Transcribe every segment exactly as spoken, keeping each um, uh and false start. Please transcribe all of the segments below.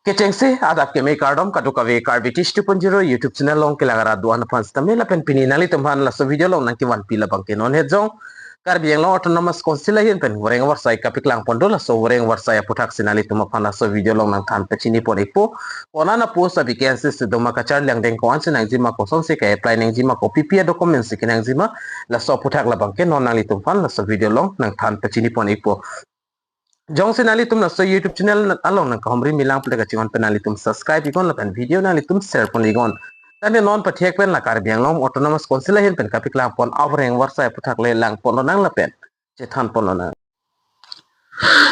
Kechengsi adap keme kardom kadokave Karbi Tish two point zero YouTube channel along kelang arat do-an aphan sitame lapen pini nanglitum aphan laso video along nangkevanpi labangke non het jong Karbi Anglong Autonomous Council ahin pen voreng varsai kapeklang pon do. Laso voreng varsai aputhak si nanglitum aphan laso video along nangthan pachini pon ikpo. Ko-an a-post a-vacancy si doma, kacharli angdeng ko-an si nangji ma, kosonsi ke-apply nangji ma, kopi pi a-document si kenangji ma, laso aputhak labangke non nanglitum aphan laso video along nangthan pachini pon ikpo. Jongsi nanglitum laso YouTube channel along nangkahumri milang pule kachinghon pen nanglitum subscribe iknon lapen video nanglitum share pon iknon. Tangte non pathek pen la Karbi Anglong Autonomous Council ahin pen kapeklang pon avoreng varsai aputhak le lang pon lonang lapen chethan pon lonang.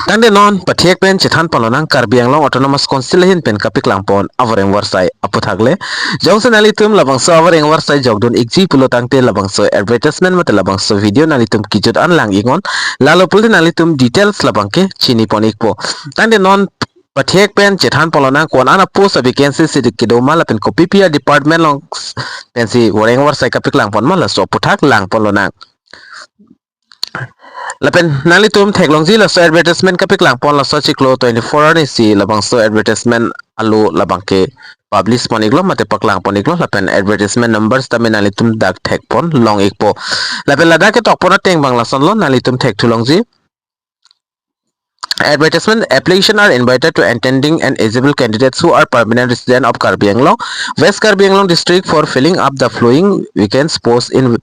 Tangte non pathek pen chethan pon lonang Karbi Anglong Autonomous Council ahin pen kapeklang pon avoreng varsai aputhak le. Jongsi nanglitum labangso avoreng varsai jokdun ikji pulo tangte labangso advertisement mate labangso video nanglitum kejut an lang iknon. Lalo pulote nanglitum details labangke chini pon ikpo. Tangte non pathek pen chethan pon lonang ko-an a-post a-vacancy si kedo ma lapen kopi pi a-department along pensi voreng varsai kapeklang pon ma, laso aputhak lang pon lonang. Lapen nanglitum theklongji laso advertisement kapeklang pon laso chiklo twenty-four arni si labangso advertisement alo labangke publish pon iklo mate paklang pon iklo, lapen advertisement numbers tame nanglitum dak thek pon long ikpo. Lapen ladak ketok pon ateng abang lasonlo, nanglitum thekthu longji. Advertisement: application are invited to attending and eligible candidates who are permanent resident of Karbi Anglong, West Karbi Anglong district for filling up the following vacant posts in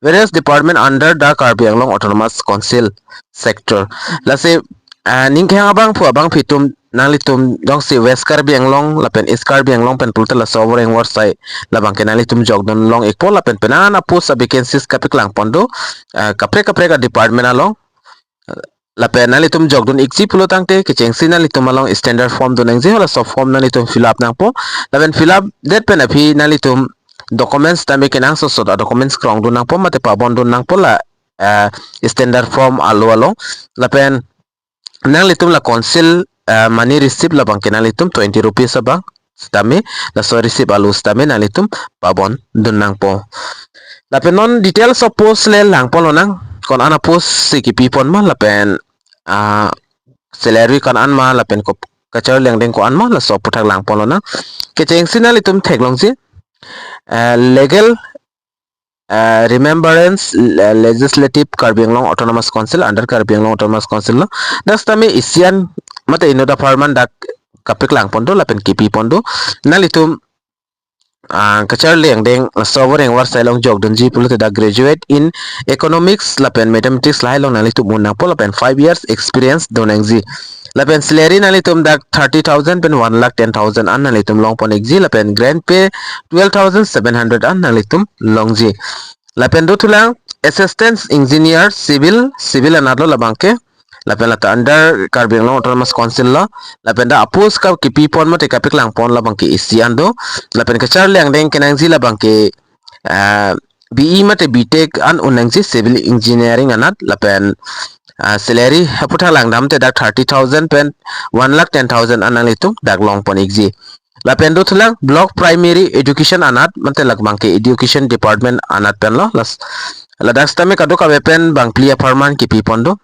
various department under the Karbi Anglong Autonomous Council sector. Lasi, ah, ning kehang abangphu abangpi atum, nanglitum jongsi West Karbi Anglong lapen East Karbi Anglong pen pulote laso avoreng varsai labangke nanglitum jokdun long ikpo, lapen penang an a-post a-vacancies kapeklang pon do, ah, kaprek kaprek a-department along. Lapen nanglitum jokdun ikji pulo tangte kechengsi nanglitum along standard form dun nangji, laso form nanglitum fill up nangpo. Lapen fill up det pen aphi nanglitum documents tame kenangsot sot a-documents krongdun nangpo mate pabondun nangpo la, eh, standard form alo along. Lapen nanglitum la council, eh, money receipt labangke nanglitum twenty rupees abang sitame, laso receipt alo sitame nanglitum pabondun nangpo. Lapen non details of post le lang pon lonang, ko-an a-post si kepi pon ma lapen, ah, salary ko-an ma lapen ko-, kacharli angdeng ko-an ma, laso aputhak lang pon lonang. Kechengsi nanglitum theklongji, eh, legal, eh, remembrance, eh, legislative Karbi Anglong Autonomous Council under Karbi Anglong Autonomous Council lo. Dak sitame isi an mate inut apharman dak kapeklang pon do lapen kepi pon do. Nanglitum, ah, kacharli angdeng laso avoreng varsai along jokdunji pulote dak graduate in economics lapen mathematics lahai along nanglitum un nangpo lapen five years experience do nangji. Lapen salary nanglitum dak thirty thousand pen one lakh ten thousand an nanglitum long pon ikji, lapen grand pay twelve thousand seven hundred an nanglitum longji. Lapen dothulang assistant engineer civil, civil anat lo labangke. Lapen lata under Karbi Anglong Autonomous Council lo. Lapen dak a-post ka kepi pon mate kapeklang pon labangke isi an do. Lapen kacharli angdeng kenangji labangke, ah, B E mate B Tech an un nangji civil engineering anat, lapen, ah, salary aputhak langdamte dak thirty thousand pen one lakh ten thousand an nanglitum dak long pon ikji. Lapen dothulang block primary education anat mate labangke education department anat pen lo, las-, ladak sitame kadokave pen bangphli apharman kepi pon do.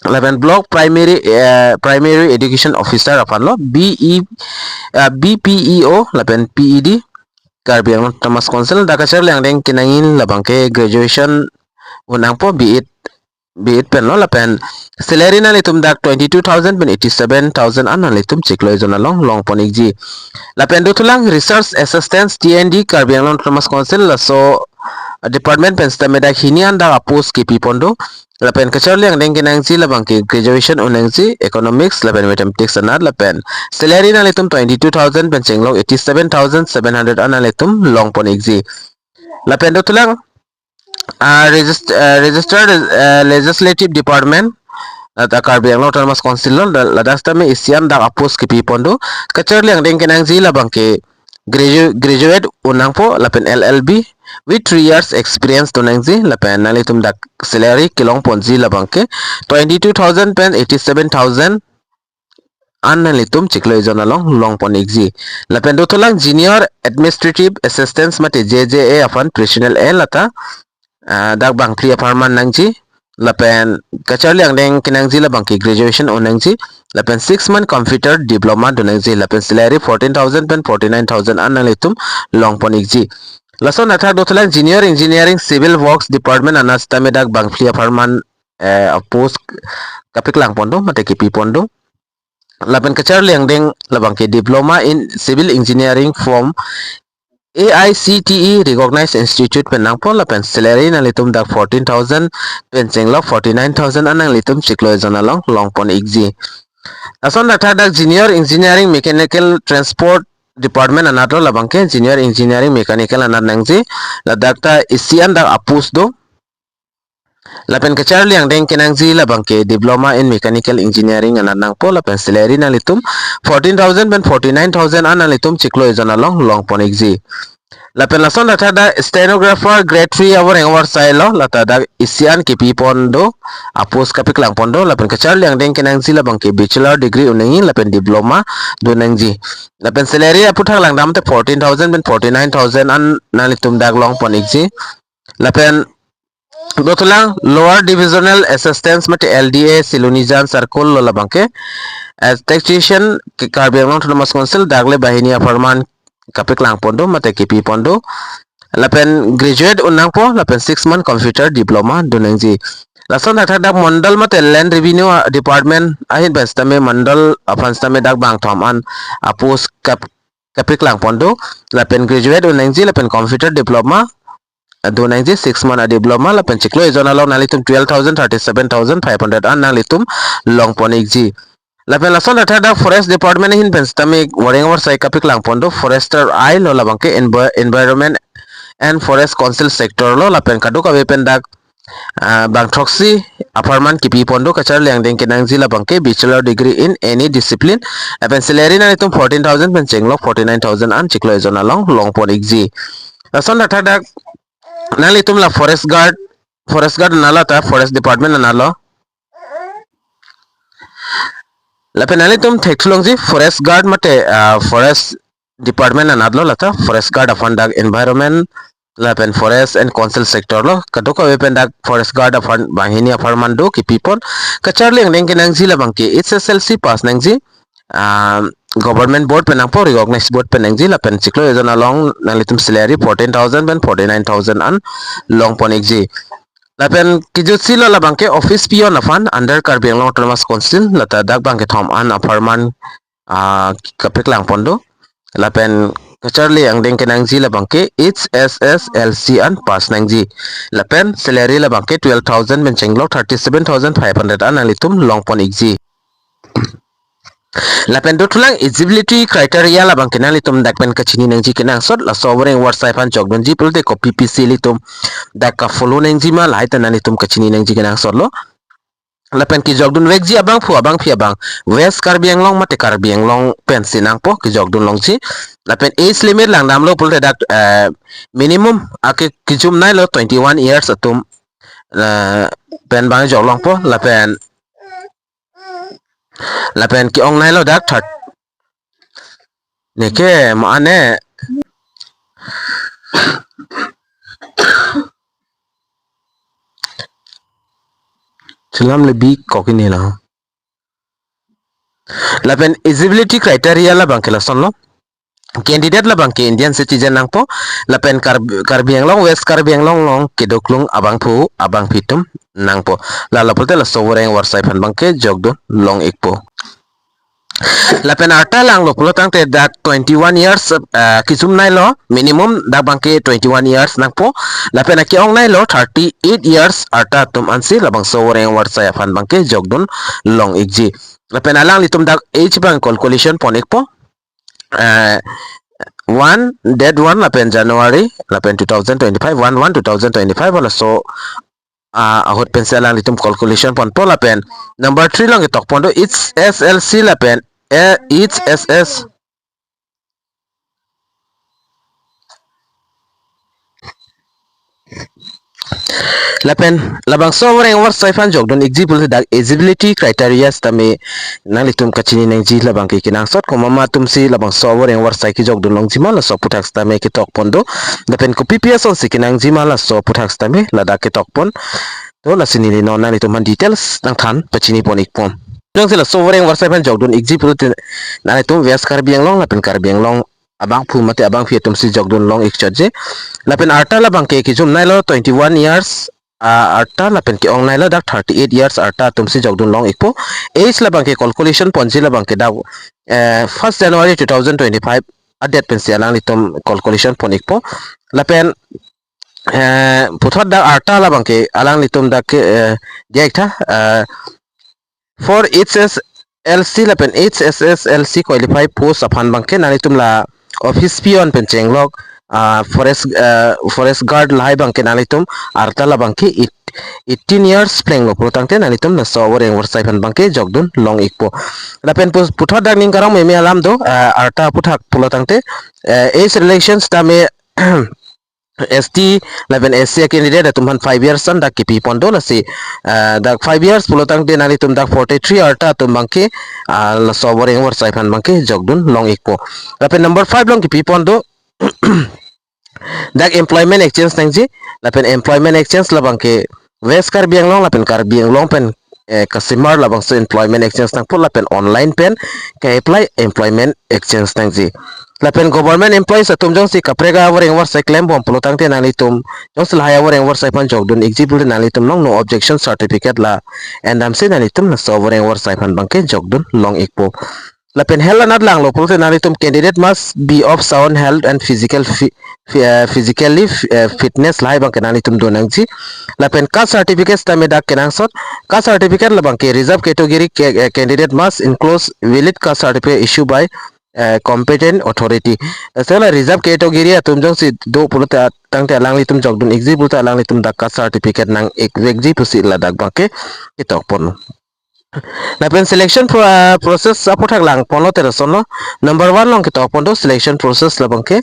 Lapen block primary, eh, primary education officer aphan lo, B E, eh, B P E O lapen P E D, Karbi Anglong Autonomous Council. Dak kacharli angdeng kenangji labangke graduation un nangpo, B Ed, B Ed pen lo, lapen salary nanglitum dak twenty-two thousand pen eighty-seven thousand an nanglitum chiklo ejon along long pon ikji. Lapen dothulang research assistant T and D Karbi Anglong Autonomous Council, laso department pen sitame dak hini an dak a-post kepi pon do. Lapen kacharli angdeng kenangji labangke graduation un nangji economics lapen mathematics anat, lapen salary nanglitum twenty-two thousand pen chenglok eighty-seven thousand seven hundred an nanglitum long pon ikji. Lapen dothulang, ah, regist-, ah, registered, ah, legislative department, lata Karbi Anglong Autonomous Council lo, la-, ladak sitame isi an dak a-post kepi pon do. Kacharli angdeng kenangji labangke gradu-, graduate un nangpo lapen L L B with three years experience do nangji, lapen nanglitum dak salary kelong ponji labangke twenty-two thousand pen eighty-seven thousand an nanglitum chiklo ejon along long pon ikji. Lapen dothulang junior administrative assistants mate J J A aphan professional A lata, ah, dak bangphli apharman nangji. Lapen kacharli angdeng kenangji labangke graduation un nangji. Lapen six month computer diploma do nangji. Lapen salary fourteen thousand pen forty-nine thousand an nanglitum longpon ikji. Lason athak dothulang junior engineering civil works department anat sitame dak bangphli apharman, eh, a post kapeklang pon do, mate kepi pon do. Lapen kacharli angdeng labangke diploma in civil engineering from A I C T E recognized institute pen nangpo, lapen salary nanglitum dak fourteen thousand pen chenglok forty-nine thousand an nanglitum chiklo ejon along longpon ikji. Lason athak dak junior engineering mechanical transport department anat lo labangke junior engineering mechanical anat nangji. Ladak ta isi an dak a post do. Lapen kacharli angdeng kenangji labangke diploma in mechanical engineering anat nangpo, lapen salary nanglitum fourteen thousand pen forty-nine thousand an nanglitum chiklo ejon along longpon ikji. Lapen lason athak dak stenographer grade three avoreng avarsai lo, lata dak isi an kepi pon do, a post kapeklang pon do. Lapen kacharli angdeng kenangji labangke bachelor degree un nangji lapen diploma do nangji. Lapen salary aputhak langdam te fourteen thousand pen forty-nine thousand an nanglitum dak longpon ikji. Lapen dothulang lower divisional assistance mate L D A Silonijan circle lo labangke, eh, taxation ke Karbi Anglong Autonomous Council dak le banghini apharman kapeklang pon do, mate kepi pon do. Lapen graduate un nangpo, lapen six month computer diploma do nangji. Lason athak dak mandal mate land revenue, ah, department ahin pen sitame mandal aphan sitame dak bangthom an a post kap kapeklang pon do. Lapen graduate un nangji, lapen computer diploma, ah, do nangji, six month a diploma, lapen chiklo ejon along nanglitum twelve thousand, thirty-seven thousand five hundred an nanglitum longpon ikji. Lapen lason athak dak forest department ahin pen sitame avoreng avarsai kapeklang pon do, forester I lo labangke envi-, environment and forest council sector lo, lapen kadokave pen dak, ah, bangthroksi apharman kepi pon do. Kacharli angdeng kenangji labangke bachelor degree in any discipline. Lapen salary nanglitum fourteen thousand pen chenglok forty-nine thousand an chiklo ejon along longpon ikji. Lason athak dak nanglitum la forest guard, forest guard anat lo ta forest department anat lo. Lapen nanglitum thekthulongji forest guard mate, ah, forest department anat lo, lata forest guard aphan dak environment lapen forest and council sector lo, kadokave pen dak forest guard aphan banghini apharman do kepi pon. Kacharli angdeng kenangji labangke H S L C pass nangji, ah, government board pen nangpo, recognized board pen nangji, lapen chiklo ejon along nanglitum salary fourteen thousand pen forty-nine thousand an longpon ikji. Lapen kejutsi lo labangke office peon aphan under Karbi Anglong Autonomous Council, lata dak bangkethom an apharman, ah, kapeklang pon do. Lapen kacharli angdeng kenangji labangke H S S L C an pass nangji. Lapen salary labangke twelve thousand pen chenglok thirty-seven thousand five hundred an nanglitum longpon ikji. Lapen dothulang eligibility criteria labangke nanglitum dak pen kachini nangji kenangsot, laso avoreng avarsai aphan jokdunji pulote kopi pisi ilitum dak ka-follow nangji ma, lahai ta nanglitum kachini nangji kenangsot lo. Lapen kejokdun vekji abangphu abangphi abang West Karbi Anglong mate Karbi Anglong pensi nangpo kejokdun longji. Lapen age limit langdamlo pulote dak, eh, minimum ake kejumnei lo twenty-one years atum, eh, pen bang jok longpo, lapen lapen ke-ongnei lo dak third. Neke ma ane. Selam lebih kok ini lah. Lapen eligibility criteria labangke lason lo. Candidate labangke Indian citizen nangpo, lapen Karbi, Karbi Anglong, West Karbi Anglong along kedoklong abangphu abangphi atum nangpo. Lalo pulote laso avoreng avarsai aphan bangke jokdun long ikpo. Lapen arta langlo pulo tangte dak twenty-one years, eh, kejumnei lo, minimum dak bangke twenty-one years nangpo. Lapen ake-ongnei lo thirty-eight years arta atum ansi labangso avoreng avarsai aphan bangke jokdun long ikji. Lapen alanglitum dak age bang calculation pon ikpo. Eh, one, date one lapen January lapen two thousand twenty-five, one one two thousand twenty-five laso, ah, ahut pensi alanglitum calculation ponpo. Lapen number three along ketok pon do H S L C lapen, eh, H S S. Lapen labangso avoreng avarsai aphan jokdun ikji pulote dak eligibility criteria sitame nanglitum kachini nangji labangke kenangsot, komat atumsi labangso avoreng avarsai kejokdun longji ma laso aputhak sitame ketok pon do. Lapen kopi pi asonsi kenangji ma laso aputhak sitame ladak ketok pon. To lasi neli non nanglitum aphan details nangthan pachini pon ikpo. Jongsi laso voreng varsai aphan jokdun ikji pulote nanglitum West Karbi Anglong lapen Karbi Anglong abangphu mate abangpi atumsi jokdun long ikchotji. Lapen arta labangke kejum nailo twenty-one years, ah, arta lapen ke-ong nailo dak thirty-eight years arta atumsi jokdun long ikpo. Age labangke calculation ponji labangke dak, eh, first January two thousand twenty-five a-date pensi alanglitum calculation pon ikpo. Lapen, eh, puthot dak arta labangke alanglitum dak ke, eh, diak tha, eh, for H S L C lapen H S S L C qualified post aphan abangke nanglitum la office peon pen chenglok, ah, forest, ah, forest guard lahai abangke nanglitum arta labangke it-, eighteen years plenglo pulotangte nanglitum laso voreng varsai aphan abangke jokdun long ikpo. Lapen pus-, puthot dak ning karong meme alam do, ah, arta aputhak pulotangte, eh, age relations tame S T lapen S C a-candidate atum aphan five years an dak kipi pon do lasi, ah, dak five years pulotangte nanglitum dak forty-three arta atum abangke, ah, laso voreng varsai aphan abangke jokdun long ikpo. Lapen number five along kipi pon do dak employment exchange nangji, lapen employment exchange labangke West Karbi Anglong lapen Karbi Anglong pen, eh, kasimar labangso employment exchange nangpo lapen online pen ke-apply employment exchange nangji. Lapen government employees atum jongsi kaprek avoreng varsai klembom pulotangte nanglitum jongsi lahai avoreng varsai aphan jokdun ikji pulote nanglitum along no objection certificate la endamsi nanglitum laso avoreng varsai aphan abangke jokdun long ikpo. Lapen health anat langlo pulote nanglitum candidate must be of sound health and physical fi-, fi-, eh, physically fi-, eh, fitness lahai abangke nanglitum do nangji. Lapen caste certificate tame dak kenangsot. Caste certificate labangke reserve category ke, eh, candidate must enclose valid caste certificate issued by, eh, competent authority. Sela reserve category atum jongsi do pulote tangte alanglitum jokdun ikji pulote alanglitum dak caste certificate nang ikvekji pusi ladak abangke ketok pon. Lapen selection pro-, ah, process aputhak lang ponlo teroson lo. Number one along ketok pon do selection process labangke.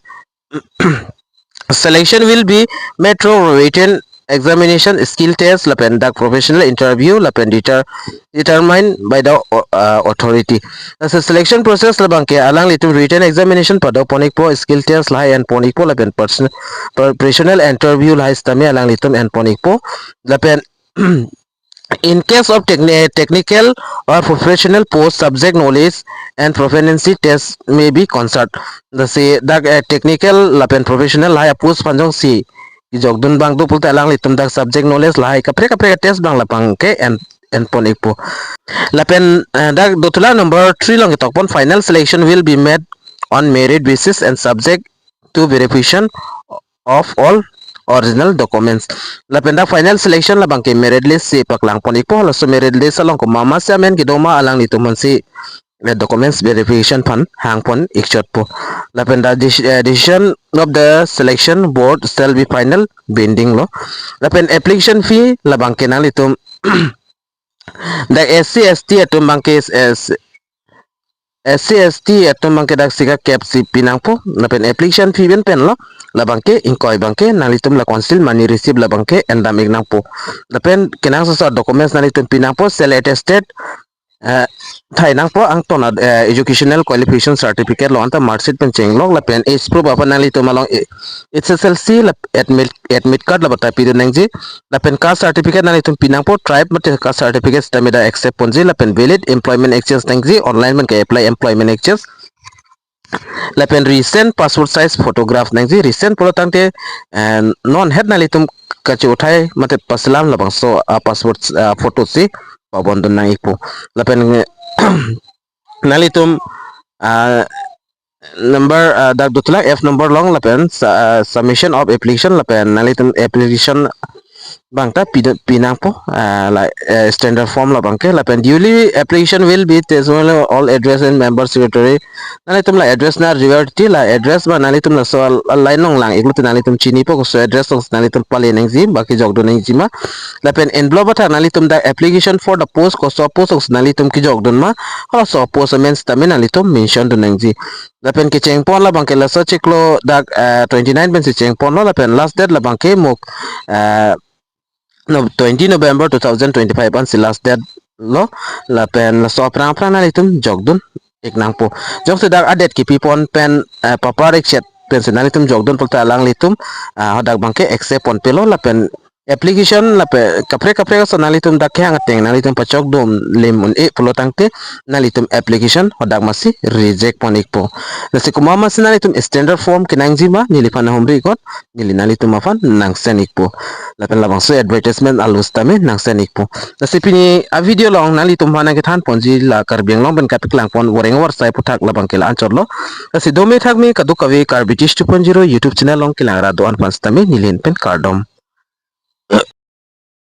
Selection will be made through written examination, skill test, lapen dak professional interview, lapen deter-, determined by the, uh, authority. Lasi selection process labangke alanglitum written examination pado pon ikpo, skill test lahai en pon ikpo, lapen person-, per-, professional interview lahai sitame alanglitum en pon ikpo. Lapen in case of techni-, technical or professional post, subject knowledge and proficiency test may be considered. Lasi dak, eh, technical lapen professional lahai apost aphan jongsi kejokdun abang do pulote alanglitum dak subject knowledge lahai kaprek kaprek test abang labangke en, en pon ikpo. Lapen, eh, dak dothulang number three along ketok pon, final selection will be made on merit basis and subject to verification of all original documents. Lapen dak final selection labangke merit list si paklang pon ikpo, laso merit list along komat komat si amen kedo ma alanglitum aphansi, eh, documents verification aphan hang pon ikchotpo. Lapen the dec-, eh, decision of the selection board shall be final binding lo. Lapen application fee labangke nanglitum dak S C S T atum abangke, eh, S C S T atum abangke dak sika kep si pinangpo, lapen application fee pen penlo, labangke ingkoi abangke nanglitum la council money receipt labangke endam ik nangpo. Lapen kenangsot documents nanglitum pinangpo, self attested, eh, thai nangpo, angton ad-, eh, educational qualification certificate lo anta marksheet pen chenglok, lapen age proof aphan nanglitum along, eh, H S L C la admit, admit card labata pidun nangji. Lapen caste certificate nanglitum pinangpo, tribe mate caste certificate sitame dak accept ponji, lapen valid employment exchange nangji, online pen ke-apply employment exchange. Lapen recent passport size photograph nangji, recent pulotangte, eh, non het nanglitum kache-othai mate paselam labangso, ah, passport, ah, photo si pabondun nang ikpo. Lapen, eh, nanglitum, ah, number, ah, dak dothulang F number along lapen sa-, ah, submission of application lapen nanglitum application abangta pi-, pinangpo, ah, la, eh, standard form labangke, lapen duly application will be testimonial all address and member signatory. Nanglitum la address na reward ti la address ma nanglitum laso al-, al-, line along lang iklo te nanglitum chinipo koso address along nanglitum pale nangji, baki jokdun nangji ma. Lapen envelope athak nanglitum dak application for the post koso post along nanglitum kejokdun ma, halaso post amen sitame nanglitum mention dun nangji. Lapen kecheng pon labangke laso chiklo dak, eh, twenty-nine pensi cheng ponlo, lapen last date labangke muk, eh, no, twenty November two thousand twenty-five ansi last date lo, lapen laso aphrang aphrang nanglitum jokdun ik nangpo. Jongsi dak a-date kipi pon pen, eh, paparik chet pensi nanglitum jokdun pulote alanglitum, ah, hadak abangke accept ponpe lo, lapen application lapen kaprek kaprek ason nanglitum dak kehang ateng nanglitum pachok dom lem un-e pulo tangte nanglitum application hadak masi reject pon ikpo. Lasi komat masi nanglitum standard form kenangji ma neliphan nahumri ikot, neli nanglitum aphan nang send ikpo. Lapen labangso advertisement along sitame nang send ikpo. Lasi pini a video along nanglitum aphan nangkethan ponji la Karbi Anglong pen kapeklang pon voreng vorsai aputhak labang ke la-anchot lo. Lasi dome thakme kadokave Karbi Tish two point zero YouTube channel along kelang ra do-an aphan sitame neli ahin pen kardom.